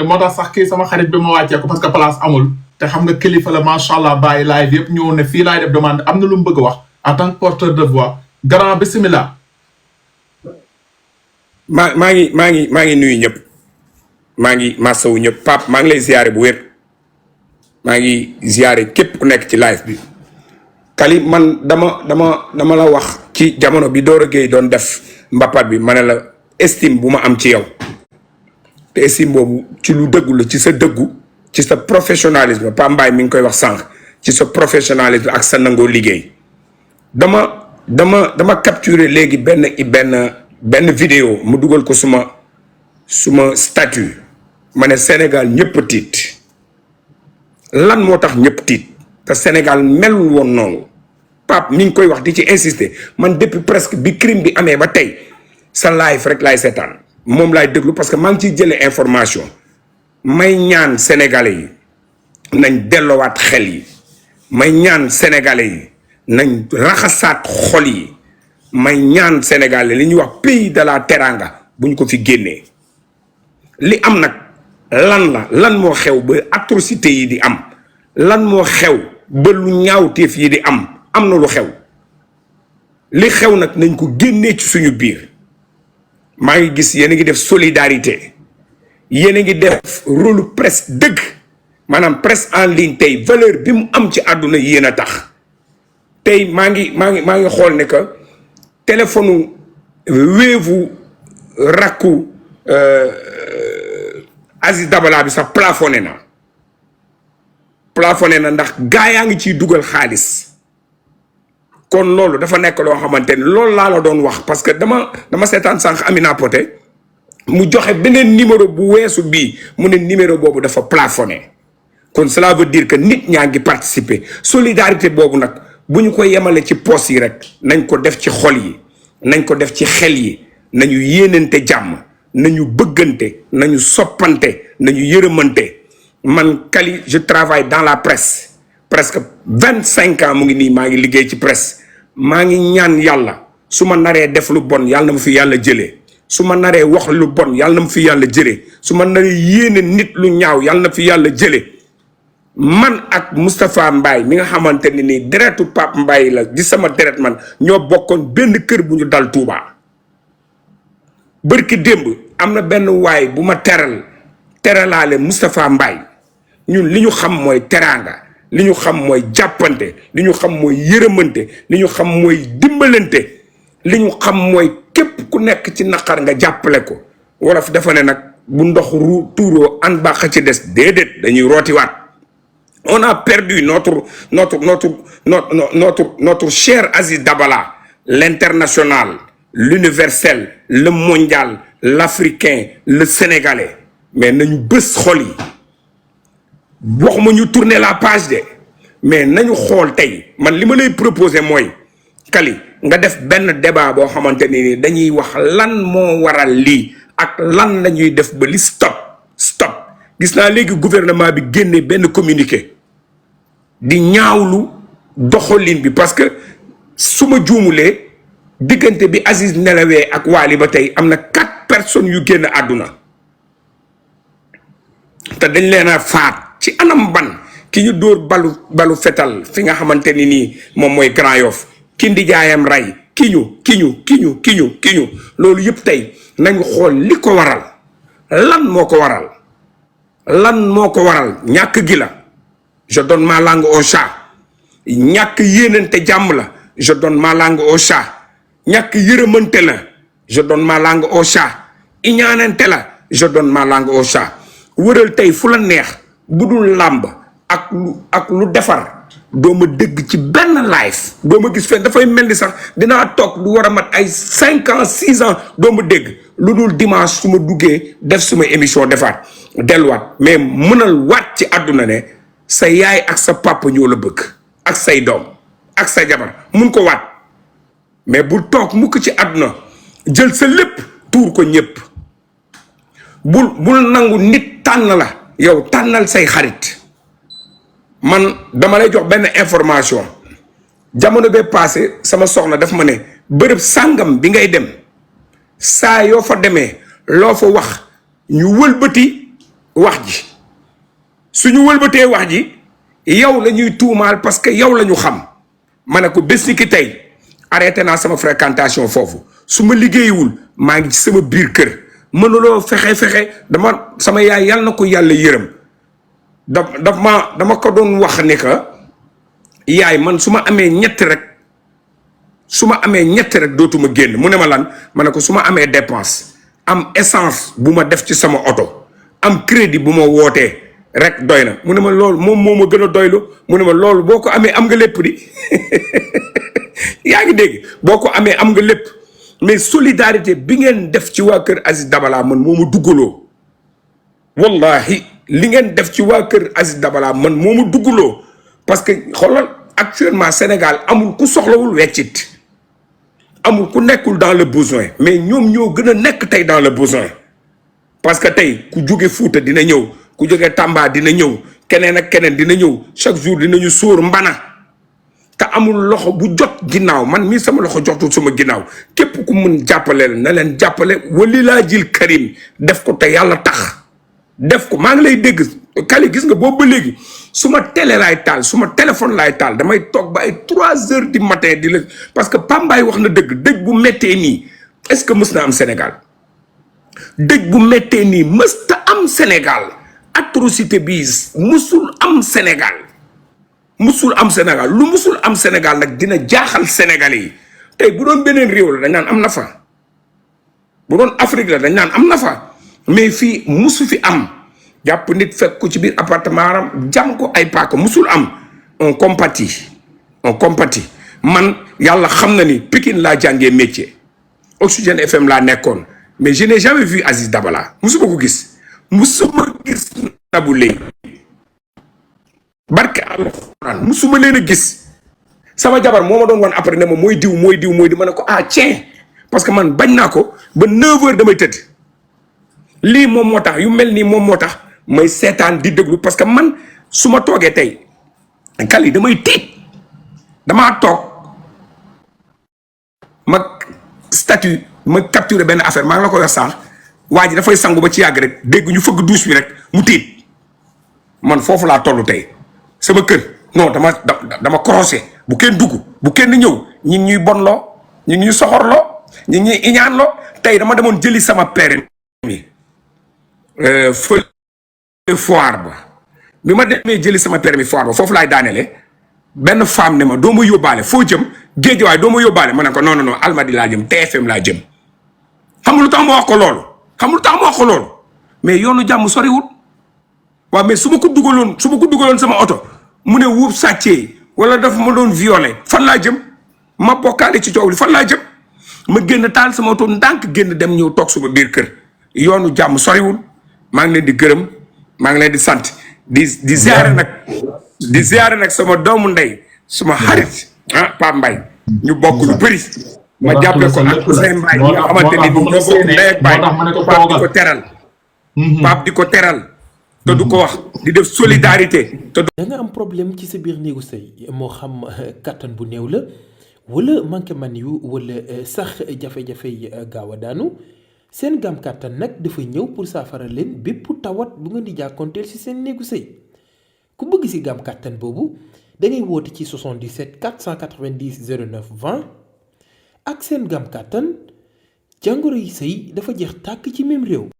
moo tax sax kii sama xarit bi ma wàccee ko parce que place amul te xam nga kilifa la macha allah bàyyi live yëpp ñëw ne fii laay def demande am na lu mu bëgg a wax en tant que porteur de voix grand bisimilah. maa ngi nuyu ñëpp maa ngi masawu ñëpp Pape maa ngi lay ziare bu wér maa ngi ziare képp ku nekk ci live bi. Kali man dama la wax ci jamono bi Doro Gueye doon def mbappat bi ma ne la estime bu ma am ci yow te estime boobu ci lu dëggu la ci sa dëggu ci sa professionnalisme Pa Mbaye mi ngi koy wax sànq ci sa professionnalisme ak sa nangoo liggéey dama capturer léegi benn vidéo mu dugal ko suma statut ma ne Sénégal ñëpp tiit lan moo tax ñëpp tiit te Sénégal melul woon noonu Pape mi ngi koy wax di ci insister man depuis presque bi crime bi amee ba tey sa live rek laay seetaan moom laay déglu parce que maa ngi ciy jëlee information may ñaan sénégalais yi nañ delloowaat xel yi may ñaan sénégalais yi nañ raxasaat xol yi may ñaan sénégalais li ñuy wax pays de la teranga bu ñu ko fi génnee li am nag lan moo xew ba atrocité yi di am lan moo xew ba lu ñaawteef yi di am na lu xew li xew nag nañ ko génnee ci suñu biir maa ngi gis yéen a ngi def solidarité yéen a ngi def rôle presse dëgg maanaam presse en ligne tey valeur bi mu am ci àdduna yéen a tax tey maa ngi xool ne que téléphone Wave rakku Aziz Dabala bi sax plafonné na ndax gaa yaa ngi ciy dugal xaalis kon loolu dafa nekk loo xamante ni loolu laa la doon wax parce que dama seetaan sànq Amina Poté mu joxe beneen numéro bu weesu bii mu ne numéro boobu dafa plafonné kon cela veut dire que nit ñaa ngi participer solidarité boobu nag bu ñu ko yemale ci poos yi rek nañ ko def ci xol yi nañ ko def ci xel yi nañu yéenante jàmm nañu bëggante nañu soppante nañu yërëmante man Kali je travaille dans la presse presque 25 ans mu ngi nii maa ngi liggéey ci presse maa ngi ñaan yàlla su ma naree def lu bon yàlla na ma fi yàlla jëlee su ma naree wax lu bon yàlla na ma fi yàlla jëlee su ma naree yéene nit lu ñaaw yàlla na fi yàlla jëlee man ak Moustapha Mbaye mi nga xamante ne nii deretu Pape Mbaye la di sama deret man ñoo bokkoon benn kër bu ñu dal Touba bërki démb am na benn waay bu ma teralaale Moustapha Mbaye ñun li ñu xam mooy teraanga li ñu xam mooy jàppante li ñu xam mooy yërëmante li ñu xam mooy dimbalante li ñu xam mooy képp ku nekk ci naqar nga jàppale ko wolof dafa ne nag bu ndox tuuroo an baax ci des déedéet dañuy rootiwaat. On a perdu notre cher Aziz Dabala, l'international, l'universel, le mondial, l'africain, le sénégalais. Mais nous bës xol yi waxuma ñu tourner la page de mais nañu xool tey man li ma lay proposer mooy Kali nga def benn débat boo xamante ni dañuy wax lan moo waral lii ak lan la ñuy def ba li stop gis naa léegi gouvernement bi génne benn communiqué di ñaawlu doxalin bi parce que su ma juumulee diggante bi Aziz nelawee ak Wally ba tey am na 4 personnes yu génn àdduna te dañ leen a faat ci anam ban ki ñu dóor balu fetal fi nga xamante ni nii moom mooy Grand Yoff ki ndijaayam rey ki ñu loolu yëpp tey nañu xool li ko waral lan moo ko waral ñàkk gi la je donne ma langue au chat ñàkk yéenante jàmm la je donne ma langue au chat ñàkk yërëmante la je donne ma langue au chat iñaanante la je donne ma langue au chat wëral tey fu la neex bu dul làmb ak lu defar doo ma dégg ci benn live doo ma gis fenn dafay mel ni sax dinaa toog du war a mat ay 5 ans 6 ans doo ma dégg lu dul dimanche su ma duggee def suma émission defaat delluwaat mais mënal waat ci àdduna ne sa yaay ak sa papa ñoo la bëgg ak say doom ak sa jabar mun ko waat mais bul toog mukk ci àdduna jël sa lépp tuur ko ñëpp bul nangu nit tànn la yow tànnal say xarit man dama lay jox benn information jamono bee passé sama soxna daf ma ne bërëb sàngam bi ngay dem saa yoo fa demee loo fa wax ñu wëlbati wax ji suñu wëlbatee wax ji yow la ñuy tuumaal parce que yow la ñu xam ma ne ko bés ni ki tey arrêté naa sama fréquentation foofu su ma liggéeyiwul maa ngi ci sama biir kër mënuloo fexe dama sama yaay yàlla na ko yàlla yërëm dama ko doon wax ne que yaay man su ma amee ñett rek dootuma génn mu ne ma lan ma ne ko su ma amee dépense am essence bu ma def ci sama oto am crédit bu ma wootee rek doy na mu ne ma loolu moom moo ma gën a doylu mu ne ma loolu boo ko amee am nga lépp di yaa ngi dégg boo ko amee am nga lépp mais solidarité bi ngeen def ci waa kër Aziz Dabala man moo ma duggaloo wallahi li ngeen def ci waa kër Aziz Dabala man moo ma duggaloo parce que xoolal actuellement Sénégal amul ku soxlawul weccit amul ku nekkul dans le besoin mais ñoom ñoo gën a nekk tey dans le besoin parce que tey ku jóge Fuuta dina ñëw ku jóge Tamba dina ñëw keneen ak keneen dina ñëw chaque jour dinañu sóor mbana te amul loxo bu jot ginnaaw man mii sama loxo jotul sama ginnaaw képp ku mun jàppaleel na leen jàppale wali laa jil karim def ko te yàlla tax def ko maa ngi lay dégg Kali gis nga boobu ba léegi su ma télé laay taal su ma téléphone laay taal damay toog ba ay 3 heures du matin di la parce que Pambaay wax na dëgg dëj bu méttee nii est-ce que mës na am Sénégal dëj bu méttee nii mës ta am Sénégal atrocité bi musul am Sénégal lu musul am Sénégal nag dina jaaxal Sénégalais yi tey bu doon beneen réew la dañ naan am na fa bu doon Afrique la dañ naan am na fa mais fii musu fi am jàpp nit fekk ko ci biir appartement am jam ko ay paaka musul am on compatit man yàlla xam na ni Pikine laa jàngee métier Oxygène FM laa nekkoon mais je n'ai jamais vu Aziz Dabala musuma ko gis Nabou Leye barke alxuraan musuma leen a gis sama jabar moo ma doon wan après ne ma mooy diw ma ne ko tiens parce que man bañ naa ko ba 9h damay tëdd lii moom moo tax yu mel nii moom moo tax may seetaan di déglu parce que man su ma toogee tey Kali damay tiit damaa toog ma statut ma capturé benn affaire maa ngi la ko wax sànq waa ji dafay sangu ba ci yàgg rek dégg ñu fëgg douche bi rek mu tiit man foofu laa toll tey sama kër non dama croisé bu kenn dugg bu kenn ñëw ñi ñuy bonloo ñi ñuy soxorloo ñi ñuy iñaanloo tey dama demoon jëli sama permis fële foire ba bi ma demee jëli sama permis foire ba foofu laay daanele benn femme ne ma doo ma yóbbaale foo jëm géej waaye doo ma yóbbaale ma ne ko non Almadi laa jëm TFM laa jëm xam lu tax ma wax ko loolu mais yoonu jàmm soriwul waaw mais su ma ko dugaloon sama oto mu ne wuub sàccee wala dafa ma doon violé fan laa jëm ma bokkaale ci coow li fan laa jëm ma génn taal sama oto ndànk génn dem ñëw toog suma biir kër yoonu jàmm soriwul maa ngi leen di gërëm maa ngi leen di sant di ziare nag sama doomu ndey suma xarit Pape Mbaye ñu bokk lu bëri ma jàppale ko ak Ousseyn Mbaye ñi nga xamante ni ñoo bokk ndey ak baay Pape di ko teral Pape di ko teral te du ko wax di def solidarité te da nga am problème ci sa biir néegu sëy moo xam kattan bu néew la wala manqué man yu wala sax jafe-jafe yi gaaw a daanu seen gam kàttan nag dafa ñëw pour saafara leen bépp tawat bu ngeen di jàkkoonteel ci seen néegu sëy ku bëgg ci gam kàttan boobu da ngay woote ci 77 490 09 20 ak seen gam kàttan jàngoro yi sëy dafa jeex tàkk ci même réew.